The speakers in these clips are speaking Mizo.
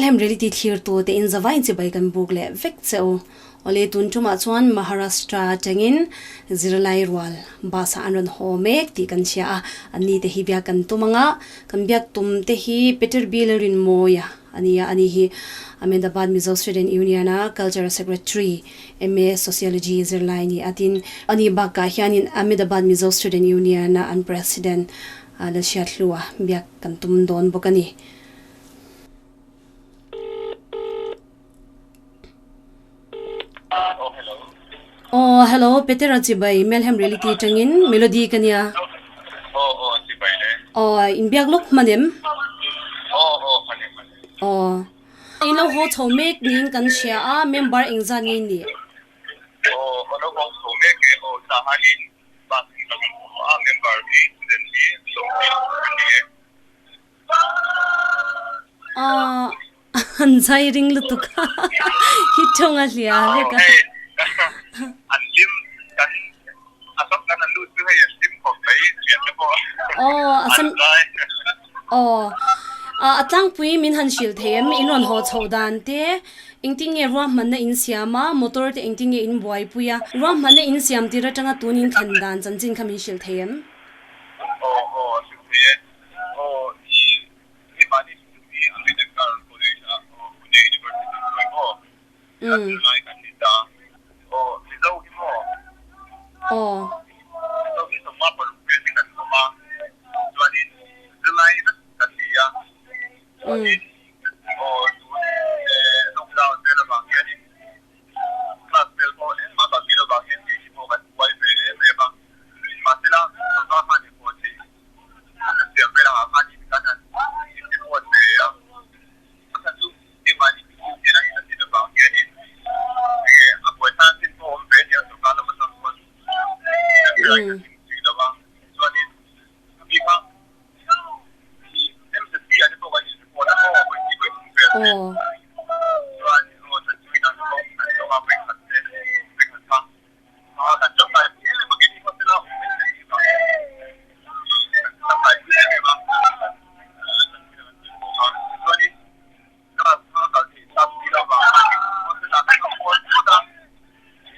Melhem Reality thlir tu te in zavai chibai kan buk leh vek che u. Awle tun tumah chuan Maharashtra atangin zirlai rual bus ah an rawn haw mek tih kan hria a, an ni te hi biak kan tum anga kan biak tum te hi Peter Bill Rinmawia a ni a, ani hi Ahmedabad Mizo Student Union a Cultural Secretary, MA Sociology zirlai a ni a, tin ani bakah hianin Ahmedabad Mizo Student Union a an President Lalhriathlua biak kan tum dawn bawk a ni. Aw hello Petera chibai Melhem Reality atangin Melody ka nia. Aw aw chibai le. Aw inbiak lawk hman em? Aw aw hman em hman em. Aw in lo haw chho mek niin kan hria a member engzat nge ni? Aw ka lo haw chho mek e aw tah hianin bus in ka rawn haw a member hi student hi 20 an ni e. Aw an zai ring lutuk a hi thawng a hlia vek a. An hlim kan Assam kan an lut chu hei an hlim khawp mai thian te pawh an zai. Aw a tlangpui min han hrilh thei em in rawn haw chhoh dan te engtin nge ruahmanna in siam a motor te engtin nge in buaipui a ruahmanna in siam tir atanga tun in thlen dan chanchin kha min hrilh thei em? Aw aw a hrilh thei e. Aw i keimahni chu hi Ambedkar College ah aw Pune University hnuai maw a zirlai kan ni ta. Aw Mizo hi maw? Aw. Mizo hi sawma paruk vel hi kan awm a, chuanin zirlai vek kan ni a, chuanin aw tun lockdown vel avang hianin Class vel pawh engmah kal si lovang hian kei hi pawh kan buai ve em em a, mahsela sorkar khan i haw theih hun a siam vel angah khan in kan han in report ve a, a chhan chu keimahni PU hian a in a thlen avang hianin enge a buai tan chin pawh a awm ve ania sorkar lam atang chuan kan tling tui lo a, chuanin khami kha MZP ah te pawh kan in report a maw vawi hnih vawi thum vel te chuan aw chanchung inah te pawh kan zawng a vawi khat te vawi khat kha a kan tangkai pui em em a keini hostel a awm mai kan nih vang hian kan tangkai pui em em a chanchung inah kan tel bawk a tichuanin class kha kal theih tak si lo vang khanin hostel ah kan awm kual phawt a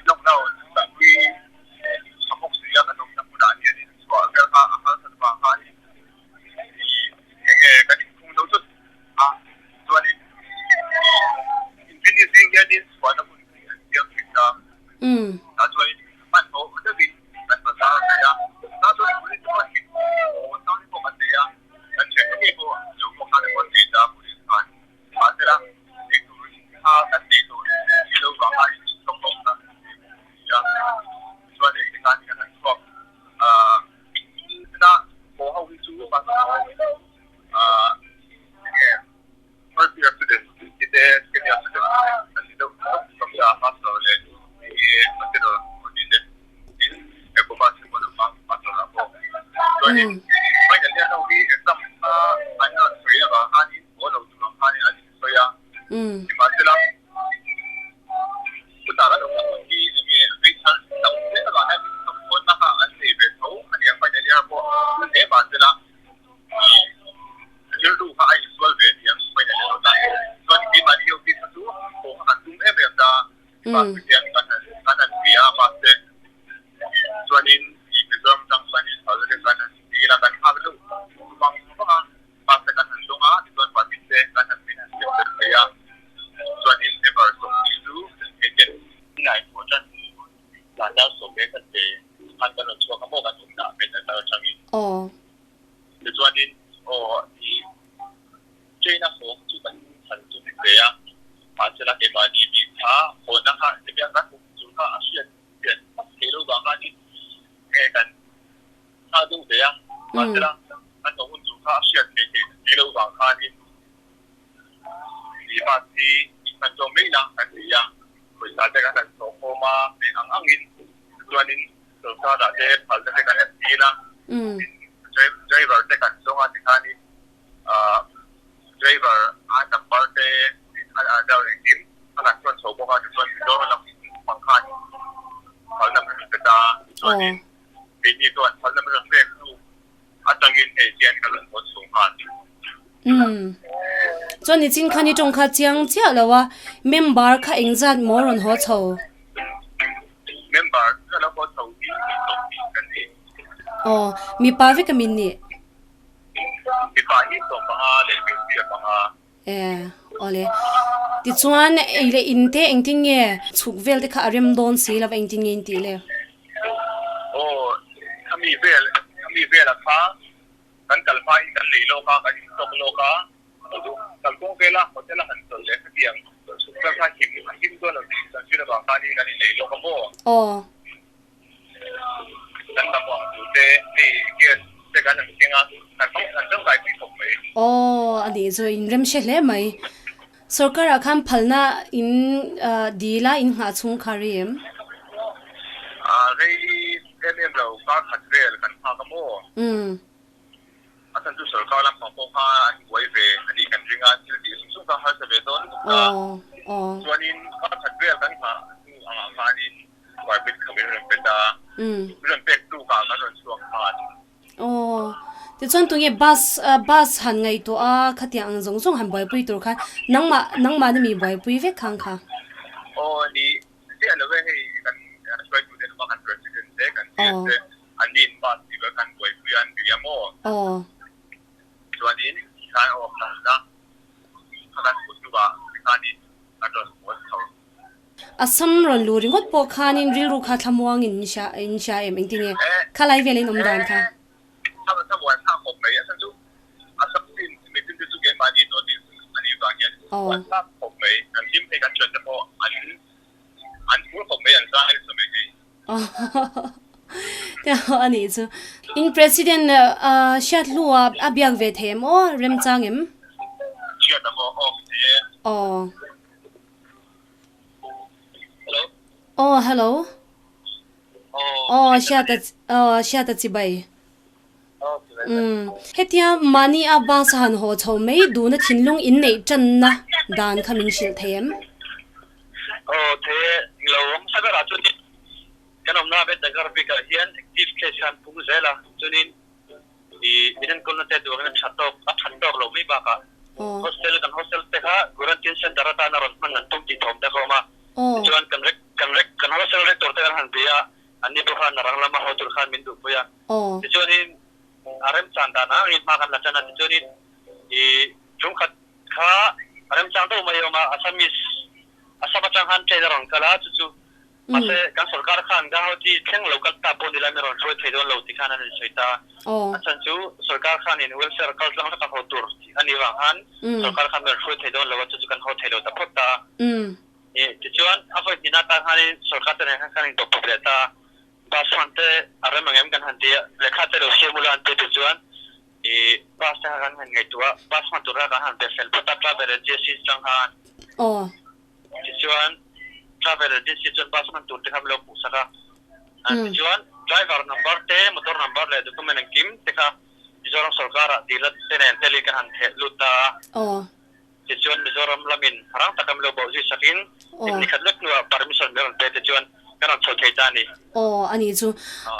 lockdown tanpui tha bawk si a kan awmna hmunah hianin chhuah vel kha a harsat vang khanin enge kan inkhung zo chut a chuanin infinity zing hianin chhuahna hun hi an siam thin a tah chuanin hmanhmawh deuhin kan bazar thei a tah chuan police te pawh in aw sang te pawh kan nei a kan thiante ngei pawh lo bawk tan te pawh an nei ta police khan mahsela eitur kha kan nei tawh si lo vang khanin inchawk lawkna kan nei bawk si a chuan engtikah ni kan han chhuak Tuna haw ho hi chu enge first year student tih te second year student te an ni deuh deuh hlawm a master leh enge bachelor tih te tin ecomas te pawh an awm a master ah pawh chuanin final year ho hi exam an rawn sawi avang khanin haw lo tur ang khanin an insawi a nimahsela Chutah kan awmna hmun hi enge vei thar tam zel avang hian min sawmthawnna kha an nei ve tho a ni ang final year pawh a hle mah sela ih rilru kha a insual ve a ni ang final year tan chuan keimahni ho bik kha chu haw kha kan tum em em ta bus te hian kan han kan han hria a bus te chuanin ih Mizoram atang chuanin South Africa kan han dil a kan nghak deuh vang vang a. Bus te kan han dawng a, tichuan permit te kan han min han siam tel thei a, chuanin member 20 chu agent nai pawh tan dan dar sawm leh khat ve khan kan rawn chhuak a maw kan awmna ah men atar atangin. Aw. Tichuanin aw i train a haw chu kan han tum ve a, mahsela keimahni bik kha hawna kha hetiang kan awm tur kha a hriat pian phawt thei lo vang khanin nge kan Tha deuh ve a, mahsela an lo hun tur kha a hriat theih theih si loh vang khanin ih bus hi kan zawm mai la kan ti a, pawisa te kan han sawh khawm a, theih ang angin chuanin sawrkar ah te phalna te kan han dil a, driver te kan zawng a tikhanin ah driver a number te a engkim a kan chuan chho bawk a tichuan Mizoram lam hmang khanin phalna min rawn pe ta a, chuanin. Keini chuan phalna min rawn pek chu atangin hei hian ka rawn hawn chhung nghal. Umm. Chuan nichin khan i tawng kha chiang chiah lo a, member kha engzat maw rawn haw chho? Member chu a lo haw chho hi 20 kan ni. Aw, mipa vek a min nih? Mipa hi 15 leh hmeichhia panga. E, awle. Tichuan ei leh in te engtin nge chhuk vel te kha a rem dawn si lo va engtin nge in tih le? Aw, khami vel, khami vela kha kan kal hmain kan lei lawk a, kan intawk lawk a, kalkawng vela hotel a han chawlh leh khatiang chhuk vel kha him a him dawn lo tih kan hriat avang khanin kan inlei lawk a maw? Aw. Kan mamawh ang tur te hei gas te kan han keng a, kan kan tangkai pui khawp mai. Aw, a nih chu inrem hre hle mai. Sorkar ah khan phalna in dil a in nghah chhung kha rei em? Rei em em lo, kar khat vel kan nghak a maw? Umm. A chhan chu sorkar lampang pawh kha an buai ve a nih kan ring a, thil tih zung zung kha harsa ve dawn lutuk ta. Chuanin kar khat vel kan nghah hnu angah khanin permit kha min rawn pe ta, min rawn pek tukah kan rawn chhuak nghal. Aw, tichuan tunge bus bus han ngaihtuah a, khatiang ang zawng zawng han buaipui tur khan nangmah nangmahna mi buaipui vek khang kha? Aw ni, chiah lo e hei kan hruaitu te lama kan president te kan CS te an ni in bus tih ber kan buaipui a an bia maw? Aw. Chuanin tikhan a awm hlauhna kha kan hmuh hnuah tikhanin kan rawn haw chho. Assam rawn luh ringawt pawh khanin rilru kha thlamuang in hria in hria em engtin nge khalai vel in awm dan kha? Aw. A nih chu. In President hriat hlua a biak ve thei em aw remchang em? Aw. Hello. Aw hello. Aw hriata aw hriata chibai. Umm hetia mahni a bus a han haw chho mai duhna thinlung in neih tanna dan kha min hrilh thei em? Aw thei e, lo awm sa berah chuanin kan awmna a Betnagar bikah hian active case khan pung zel a, chuanin I min enkawlna te duangin a tha tawk a that tawk loh mai bakah hostel kan hostel te kha quarantine center atana rawn hman an tum tih thawm te kha a awm a. Tichuan kan rek kan rek kan hostel rector te kan han bia a, anni pawh khan a rang lama haw tur khan min duhpui a. Tichuanin a remchan dan angin hma kan la tan a, tichuanin i chungkhat kha a remchang deuh mai a awm a, Assamese Assam atang khan train a rawn kal a, chu chu Mahse, kan sorkar khan Gauhati thleng lo kal ta pawh ni lai min rawn hruai thei dawn lo tih khan an insawi ta. A chhan chu sorkar khanin welfare kal tlang vek a haw tur tih a nih vang khan sorkar khan min rawn hruai thei dawn lo a, chu chu kan haw thei lo ta phawt ta a. Tichuan, a vawi hnihna atan khanin sorkar te nen khan kan intawp phawt leh ta a. Bus hman te a rem ang em kan han ti a, lehkha te lo siam ula an ti tichuan bus te kha kan han ngaihtuah a, bus hman tur kha kan han be fel phawt a, travel agency chang khan. Tichuan, travel agency chuan bus hman tur te kha min lo hmuhsak a. Tichuan, driver number te, motor number leh document engkim te kha Mizoram sorkarah dila te nen telin kan han theh lut ta a. Tichuan, Mizoram lamin rang taka min lo bauh zui sakin ni khat lek hnuah permission min rawn pe tichuan kan rawn chho thei ta a ni. Aw, a nih chu.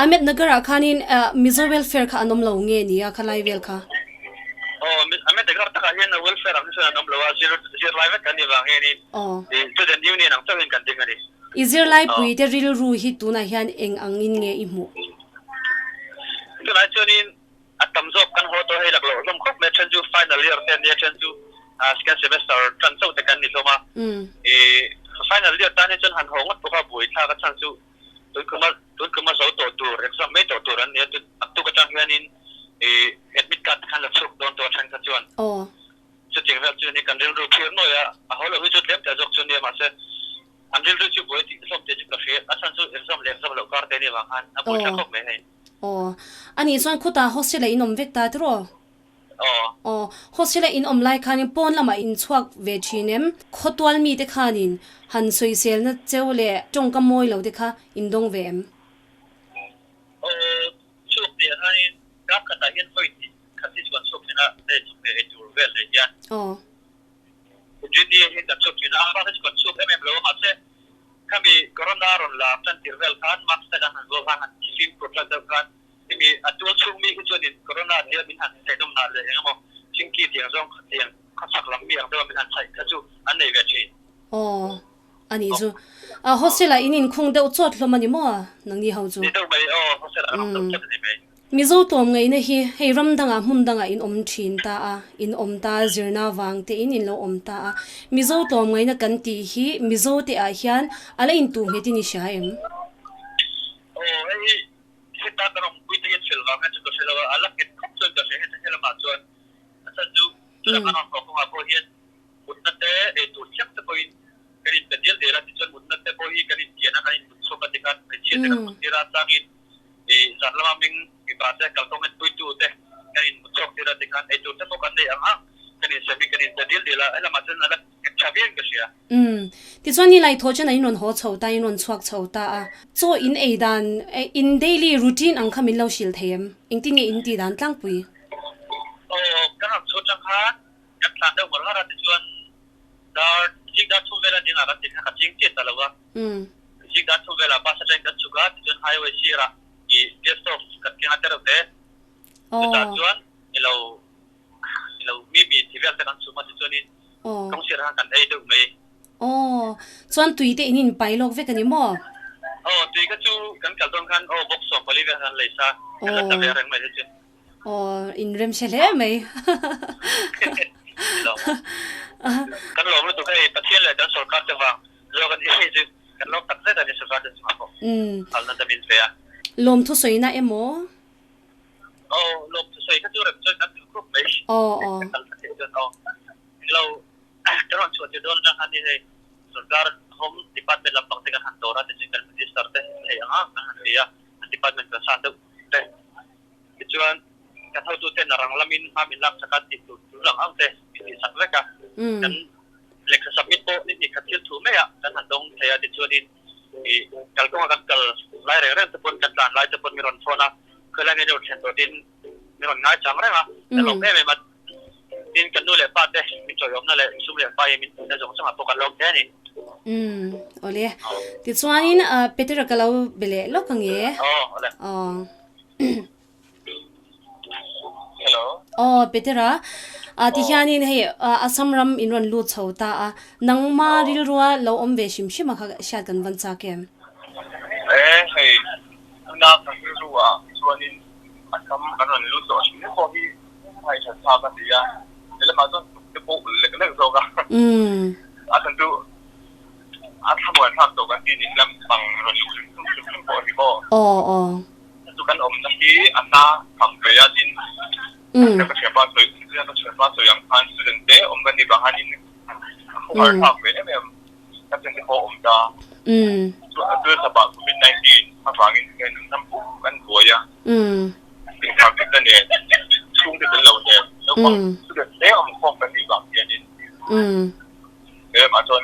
Ahmednagar ah khanin Mizo welfare kha an awm lo nge ni a khalai vel kha? Aw, Ahmednagar takah hian welfare ang hi chuan an awm lo a, zir zirlai vek kan nih vang hianin student union ang chauhin kan ding a ni. I zirlai pui te rilru hi tunah hian eng angin nge i hmuh? Tunah chuanin a tam zawk kan haw tawh hei lak loh hlawm khawp mai a, then chu final year te an nia, then chu second semester tan chauh te kan ni hlawm a. Ih final year tan hi chuan han haw ngawt pawh kha buai thlak a chhan chu tun kuma tun kuma zo tawh tur exam mai tawh tur an nia, tun naktuk atang hianin ih admit card te khan la chhuak dawn tawh a then kha chuan chutiang vel chu ni kan rilru phir nawi a, a haw loh hi chu tlem teh zawk chu nia mahse an rilru chu buai tih hlawm teh chu ka hria a chhan chu exam leh exam loh kar te nia vang khan a buai thlak khawp mai hei. Aw, a nih chuan khutah hostel-ah in awm vek ta tiraw? Aw. Aw, hostel-a in awm lai khanin pawn lamah in chhuak ve thin em? Khawtual mite khanin han sawiselna cheu leh tawngka mawi lo te kha in dawng ve em? Aw, chhuak tih ah khanin kap khatah hian vawi hnih khat hi chuan chhuak thin a, hei chawhmeh ei tur vel leh hian. Aw. Junior hi kan chhuak thin a, a bak hi chu kan chhuak em em lo a, mahse Khami corona rawn lar tan tir vel khan mask te kan han zual khan han fimkhur tlat deuh khan hemi a tual chhung mi hi chuanin corona tia min han theihnawm nah leh eng emaw chingki tiang zawng kha tiang khawchhak lam mi ang deuha min han chhaih kha chu an nei ve thin. Aw, a nih chu. A hostel ah in inkhung deuh chawt hlawm a ni maw nangni ho chu? Ni deuh mai, aw hostel ah kan awm deuh chawt a ni mai. Mizo tlawm ngaihna hi hei ram dangah hmun dangah in awm thin ta a, in awm ta a, zirna vang te in in lo awm ta a. Mizo tlawm ngaihna kan tih hi Mizo te ah hian a la intuh nghet in i hria em? Aw, hei hi heta kan awmpui te hian fel vang hian chu ka hre lo a, a la nghet khawp chuan ka hria heta helamah chuan a chhan chu chulak an rawn hlawh kawngah pawh hian mutna te ei tur thiam te pawhin kan inpe dial dial a, tichuan mutna te pawh hi kan intian a, kan inmut chhuak a tikhan hmeichhia te kan mut tir a, tlangin ih zan lama ming mipa te kalkawng enpuitu te kan inmut chhuak tir a tikhan ei tur te pawh kan nei ang ang kan insem in kan inpe dial dial a, helamah chuan a la nghet tha viau in ka hria. Umm. Tichuan ni lai thaw chuan in rawn haw chho ta, in rawn chhuak chho ta a. Chaw in ei dan, in daily routine ang kha min lo hrilh thei em? Engtin nge in tih dan tlangpui? Aw, kan rawn chhuah chang khan Kan tlan deuh ngar ngar a tichuan dar zing dar thum vela dingah kan ti kha ka ching chiah ta lo a. Zing dar thum velah bus atangin kan chhuk a tichuan highway sirah ih gas stove kan keng a tereuh te. Chutah chuan ilo ilo mi mi ti vel te kan chhum a tichuanin kawng sirah khan kan ei deuh mai. Aw, chuan tui te in in pai lawk vek a ni maw? Aw, tui kha chu kan kal dawn khan aw box 14 vel khan lei sa kan la ta ve reng mai te chu. Aw, in rem hre hle mai. Kan lawm lutuk hei, Pathian leh kan sorkar te vang zawk a ni hei chu kan lawm tak zet a ni sorkar te chungah pawh halna dam in ve a. Lawmthu sawina emaw? Aw, lawmthu sawi kha chu rem chuan kan duh khawp mai. Aw, aw. Kan kal theih chuan aw. Englo kan rawn chhuah tir dawn atang khan ni hei sorkar home department lampang te kan han dawr a tichuan kan minister te hei ang ang kan han ti a, an department kan san deuh te. Tichuan, kan hotuten a rang lamin hma min lak chak a tih tur tul ang ang te min tih sak vek a. Kan lehkha submit pawh ni hnih khat thil thu maiah kan han dawng thei a. Tichuanin ih kalkawnga kan kal lai reng reng te pawn kan tlan lai te pawn min rawn phone a, khawilai nge ni rawn thlen tawh tiin min rawn ngaichang reng a. Kan lawm em em a. Tin, kan nu leh pa te min chawiawmna leh sum leh pai min puihna zawng zawngah pawh kan lawm hle a ni. Umm, awle. Tichuanin Petera ka lo be leh lawk ang e. Aw, awle. Aw. Hello. Aw, Petera, ti hianin hei Assam ram in rawn lut chho ta a, nangma rilrua lo awm ve hrim hrim a kha hriat kan van chak em? E, hei tuna ka rilrua chuanin Assam kan rawn lut tawh hrim pawh hi ngaihṭhat thlak a ti a, helamah chuan tuk te pawh ulh lek lek zawk a, a chhan chu a thlamuan thlak tawh kan ti ni lam pang rawn luh hrim hrim hrim pawh a ni maw? Aw, aw. Chu kan awmna hi a hna tham ve a tin ka thianpa sawi ka thianpa sawi ang khan student te awm kan nih vang hianin a khawhar thlak ve em em ka thiante pawh awm ta chu a chu chhapah covid 19 avangin he nun hnam pum kan buai a inkhar vek na nen chhungte tel lo nen naupang student te awm khawm kan nih vang hianin he lamah chuan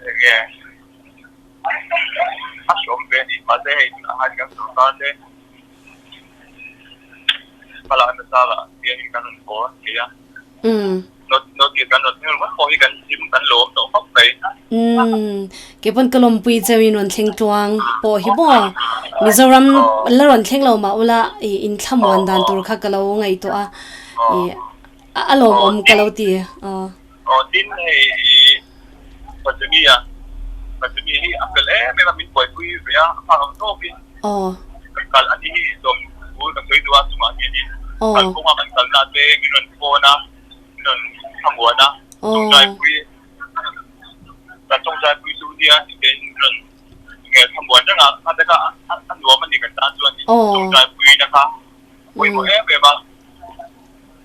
enge A hrawm ve a ni. Mahse hei tunah hian kan sorkar te hmalak nasa lah hianin kan rawn haw thei a. Notice kan rawn thleng ringawt pawh hi kan hlim kan lawm tawh khawp mai. Umm, kei pawn ka lawmpui cheu in rawn thleng tluang pawh hi maw? Mizoram la rawn thleng lo mah ula i inthlamuan dan tur kha ka lo ngaihtuah a, i a lawmawm ka lo ti. Aw. Aw tin hei i Pachumi a Pachumi hi a fel em em a min buaipui ve a a phak ang tawkin kan kal a ni hi zawm bul ka sawi duh a chungah hianin kal kawnga kan kalna te min rawn phone a min rawn thlamuan a tawngtaipui kan tawngtaipui chu nia tih min rawn nge thlamuan reng a kha te kha a nuam a ni kan tan chuan tawngtaipui na kha pawimawh em em a.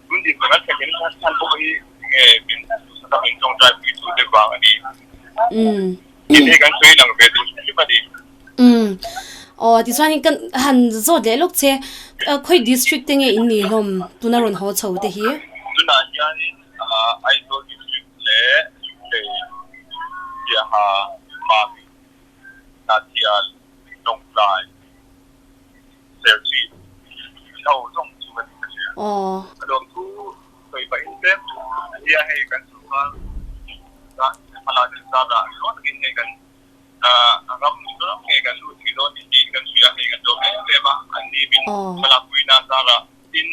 Tun din kan thlen hian chhan pawh hi nge min duhsak a min tawngtai pui tu te vang a ni. Tin hei kan sawi lang ve duh hrim hrim a ni. Umm. Aw tichuanin kan han zawt leh lawk che khawi district te nge in nih hlawm tuna rawn haw chho te hi? Tunah hianin Aizawl district leh Lunglei, Siaha, Mami, Hnahthial, Lawngtlai, Serchhip ho zawng chu ka ti ka hria. Ka lawm thu sawi pahin tlem nia hei kan sorkar hmalak leh zat ah hluah takin hei kan ram ram ngei kan lut thei dawn ni tiin kan hria hei kan lawm em em a an ni min hmalak puina zar ah tin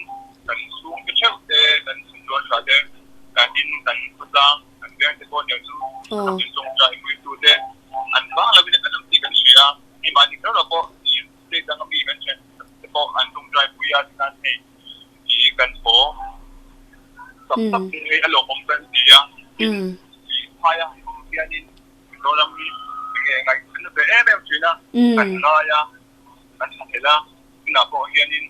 kan chhungte theuh te kan chhungrual tha te. Min tawngtai puitute an vang lovin an awm tih kan hria a, keimahni kher lo pawh state danga mi kan thian te pawh an tawngtai pui a tikhan hei ih kan haw tak tak hi hei a lawmawm kan ti a, tin ih phaia han awm hianin Mizoram hi enge ngaihthla ve em em thin a, kan ngai a, kan thlahlel a, tunah pawh hianin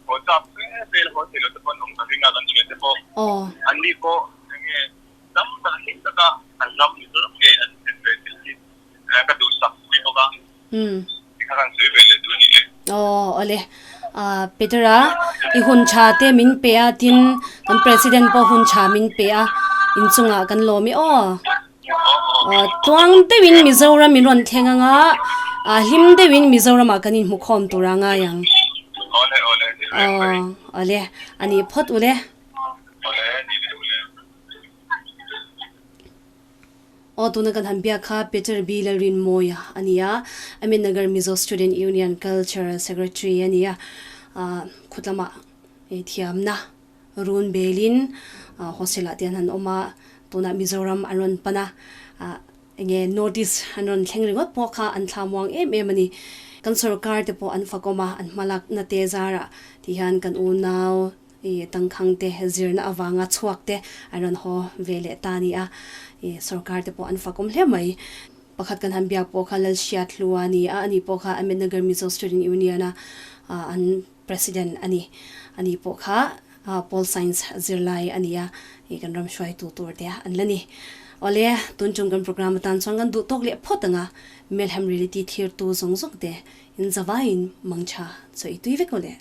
haw chak fe fe la haw thei lo te pawh an awm ka ring a kan thiante pawh anni pawh enge Tam tak hlim taka an ram Mizoram ngei an thlen ve thil hi ka duhsak pui bawk a, tikha kan sawi ve leh duh a ni e. Aw awle, Peter-a i hun tha te min pe a tin kan President pawh hun tha min pe a, inchungah kan lawm i aw. Aw tluang deuhin Mizoram min rawn thleng anga hlim deuhin Mizoramah kan inhmukhawm tur a ngai ang. Awle awle, Aw awle, a nih phawt ule. Awle, ni leh ule. Aw tuna kan han biak kha Peter B Lalrinmawia a ni a, Ahmednagar Mizo Student Union Cultural Secretary a ni a, khawtlamah thiamna run belin hostel ah te an han awm a, tunah Mizoram an rawn pan a, enge notice an rawn thleng ringawt pawh kha an thlamuang em em a ni. Kan sorkar te pawh an fakawm a, an hmalakna te zarah ti hian kan unau I tangkhang te zirna avanga chhuak te an rawn haw ve leh ta a ni a, i sorkar te pawh an fakawm hle mai. Pakhat kan han biak pawh kha Lalhriat Hlua a ni a, ani pawh kha Ahmednagar Mizo Student Union a an President a ni. Ani pawh kha Pol Science zirlai a ni a, i kan ram hruaitu tur te an la ni. Awle, tun chung kan programme atan chuan kan duh tawk leh phawt ang a, Melhem Reality thirtu zawng zawng te in zavaiin mangtha chaw i tui vek awle.